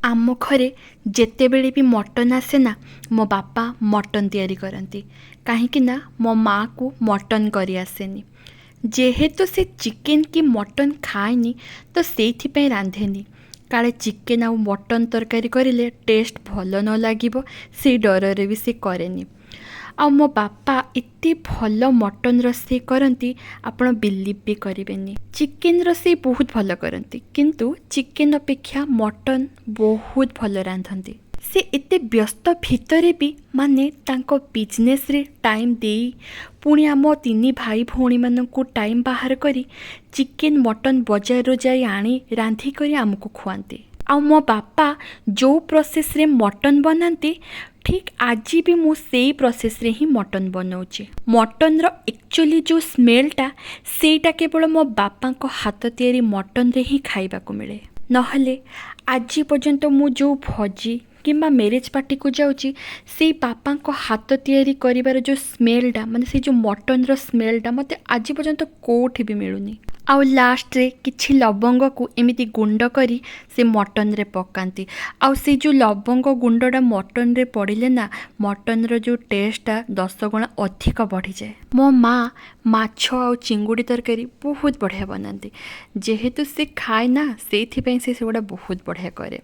ଆମ ଘରେ ଯେତେବେଳେ ବି ମଟନ୍ ଆସେ ନା, ମୋ ବାପା ମଟନ୍ ତିଆରି କରନ୍ତି, କାହିଁକି ନା ମୋ ମାଆକୁ ମଟନ୍ କରି ଆସେନି। ଯେହେତୁ ସେ ଚିକେନ୍ କି ମଟନ୍ ଖାଏନି, ତ ସେଇଥିପାଇଁ ରାନ୍ଧେନି। କାଳେ ଚିକେନ୍ ଆଉ ମଟନ୍ ତରକାରୀ କରିଲେ ଟେଷ୍ଟ ଭଲ ନ ଲାଗିବ, ସେଇ ଡରରେ ବି ସେ କରେନି। ଆଉ ମୋ ବାପା ଏତେ ଭଲ ମଟନ୍ ରୋଷେଇ କରନ୍ତି, ଆପଣ ବିଲିଭ୍ ବି କରିବେନି। ଚିକେନ୍ ରୋଷେଇ ବହୁତ ଭଲ କରନ୍ତି, କିନ୍ତୁ ଚିକେନ୍ ଅପେକ୍ଷା ମଟନ୍ ବହୁତ ଭଲ ରାନ୍ଧନ୍ତି। ସେ ଏତେ ବ୍ୟସ୍ତ ଭିତରେ ବି, ମାନେ ତାଙ୍କ ବିଜନେସ୍ରେ ଟାଇମ୍ ଦେଇ, ପୁଣି ଆମ ତିନି ଭାଇ ଭଉଣୀମାନଙ୍କୁ ଟାଇମ୍ ବାହାର କରି ଚିକେନ୍ ମଟନ୍ ବଜାରରୁ ଯାଇ ଆଣି ରାନ୍ଧି କରି ଆମକୁ ଖୁଆନ୍ତି। ଆଉ ମୋ ବାପା ଯେଉଁ ପ୍ରୋସେସ୍ରେ ମଟନ୍ ବନାନ୍ତି, ଠିକ୍ ଆଜି ବି ମୁଁ ସେଇ ପ୍ରୋସେସ୍ରେ ହିଁ ମଟନ୍ ବନାଉଛି। ମଟନ୍ର ଆକ୍ଚୁଆଲି ଯେଉଁ ସ୍ମେଲ୍ଟା, ସେଇଟା କେବଳ ମୋ ବାପାଙ୍କ ହାତ ତିଆରି ମଟନ୍ରେ ହିଁ ଖାଇବାକୁ ମିଳେ। ନହେଲେ ଆଜି ପର୍ଯ୍ୟନ୍ତ ମୁଁ ଯେଉଁ ଭୋଜି କିମ୍ବା ମ୍ୟାରେଜ୍ ପାର୍ଟିକୁ ଯାଉଛି, ସେଇ ବାପାଙ୍କ ହାତ ତିଆରି କରିବାର ଯେଉଁ ସ୍ମେଲ୍ଟା, ମାନେ ସେଇ ଯେଉଁ ମଟନ୍ର ସ୍ମେଲ୍ଟା ମୋତେ ଆଜି ପର୍ଯ୍ୟନ୍ତ କେଉଁଠି ବି ମିଳୁନି। ଆଉ ଲାଷ୍ଟରେ କିଛି ଲବଙ୍ଗକୁ ଏମିତି ଗୁଣ୍ଡ କରି ସେ ମଟନ୍ରେ ପକାନ୍ତି। ଆଉ ସେଇ ଯେଉଁ ଲବଙ୍ଗ ଗୁଣ୍ଡଟା ମଟନ୍ରେ ପଡ଼ିଲେ ନା, ମଟନ୍ର ଯେଉଁ ଟେଷ୍ଟଟା 10 ଗୁଣା ଅଧିକ ବଢ଼ିଯାଏ। ମୋ ମା' ମାଛ ଆଉ ଚିଙ୍ଗୁଡ଼ି ତରକାରୀ ବହୁତ ବଢ଼ିଆ ବନାନ୍ତି। ଯେହେତୁ ସେ ଖାଏ ନା, ସେଇଥିପାଇଁ ସେ ସେଗୁଡ଼ା ବହୁତ ବଢ଼ିଆ କରେ।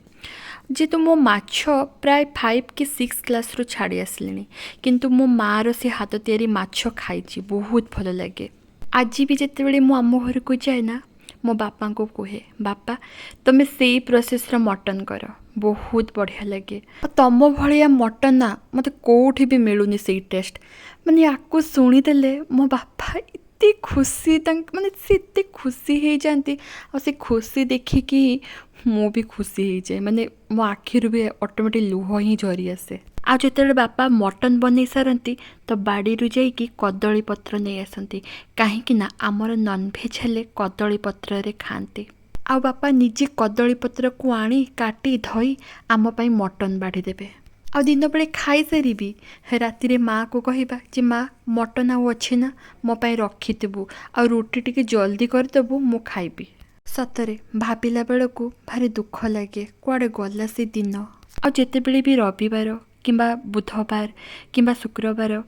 ଯେହେତୁ ମୁଁ ମାଛ ପ୍ରାୟ 5 କି 6 କ୍ଲାସ୍ରୁ ଛାଡ଼ି ଆସିଲିଣି, କିନ୍ତୁ ମୋ ମାଆର ସେ ହାତ ତିଆରି ମାଛ ଖାଇଛି, ବହୁତ ଭଲ ଲାଗେ। ଆଜି ବି ଯେତେବେଳେ ମୁଁ ଆମ ଘରକୁ ଯାଏ ନା, ମୋ ବାପାଙ୍କୁ କୁହେ, "ବାପା, ତୁମେ ସେଇ ପ୍ରୋସେସ୍ର ମଟନ୍ କର, ବହୁତ ବଢ଼ିଆ ଲାଗେ। ଆଉ ତମ ଭଳିଆ ମଟନ୍ ନା ମୋତେ କେଉଁଠି ବି ମିଳୁନି ସେଇ ଟେଷ୍ଟ।" ମାନେ ୟାକୁ ଶୁଣିଦେଲେ ମୋ ବାପା ଏତେ ଖୁସି, ତାଙ୍କ ମାନେ ସେ ଏତେ ଖୁସି ହେଇଯାଆନ୍ତି। ଆଉ ସେ ଖୁସି ଦେଖିକି ମୁଁ ବି ଖୁସି ହେଇଯାଏ, ମାନେ ମୋ ଆଖିରୁ ବି ଅଟୋମେଟିକ୍ ଲୁହ ହିଁ ଝରି ଆସେ। ଆଉ ଯେତେବେଳେ ବାପା ମଟନ୍ ବନେଇ ସାରନ୍ତି, ତ ବାଡ଼ିରୁ ଯାଇକି କଦଳୀ ପତ୍ର ନେଇ ଆସନ୍ତି, କାହିଁକି ନା ଆମର ନନଭେଜ୍ ହେଲେ କଦଳୀ ପତ୍ରରେ ଖାଆନ୍ତି। ଆଉ ବାପା ନିଜେ କଦଳୀ ପତ୍ରକୁ ଆଣି କାଟି ଧୋଇ ଆମ ପାଇଁ ମଟନ୍ ବାଢ଼ିଦେବେ। ଆଉ ଦିନବେଳେ ଖାଇସାରିବି ରାତିରେ ମାଆକୁ କହିବା ଯେ, "ମା', ମଟନ୍ ଆଉ ଅଛି ନା? ମୋ ପାଇଁ ରଖିଥିବୁ, ଆଉ ରୁଟି ଟିକେ ଜଲ୍ଦି କରିଦେବୁ, ମୁଁ ଖାଇବି।" ସତରେ ଭାବିଲା ବେଳକୁ ଭାରି ଦୁଃଖ ଲାଗେ, କୁଆଡ଼େ ଗଲା ସେ ଦିନ। ଆଉ ଯେତେବେଳେ ବି ରବିବାର କିମ୍ବା ବୁଧବାର କିମ୍ବା ଶୁକ୍ରବାର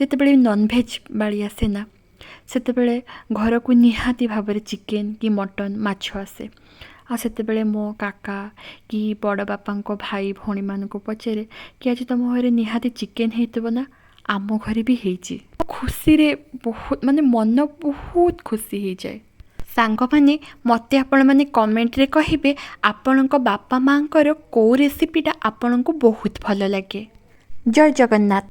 ଯେତେବେଳେ ବି ନନଭେଜ୍ ବାଳି ଆସେ ନା, ସେତେବେଳେ ଘରକୁ ନିହାତି ଭାବରେ ଚିକେନ୍ କି ମଟନ୍, ମାଛ ଆସେ। ଆଉ ସେତେବେଳେ ମୋ କାକା କି ବଡ଼ ବାପାଙ୍କ ଭାଇ ଭଉଣୀମାନଙ୍କୁ ପଚାରେ କି, "ଆଜି ତୁମ ଘରେ ନିହାତି ଚିକେନ୍ ହେଇଥିବ ନା? ଆମ ଘରେ ବି ହେଇଛି।" ଖୁସିରେ ବହୁତ, ମାନେ ମନ ବହୁତ ଖୁସି ହେଇଯାଏ। ସାଙ୍ଗମାନେ, ମୋତେ ଆପଣମାନେ କମେଣ୍ଟରେ କହିବେ, ଆପଣଙ୍କ ବାପା ମାଆଙ୍କର କେଉଁ ରେସିପିଟା ଆପଣଙ୍କୁ ବହୁତ ଭଲ ଲାଗେ। ଜୟ ଜଗନ୍ନାଥ।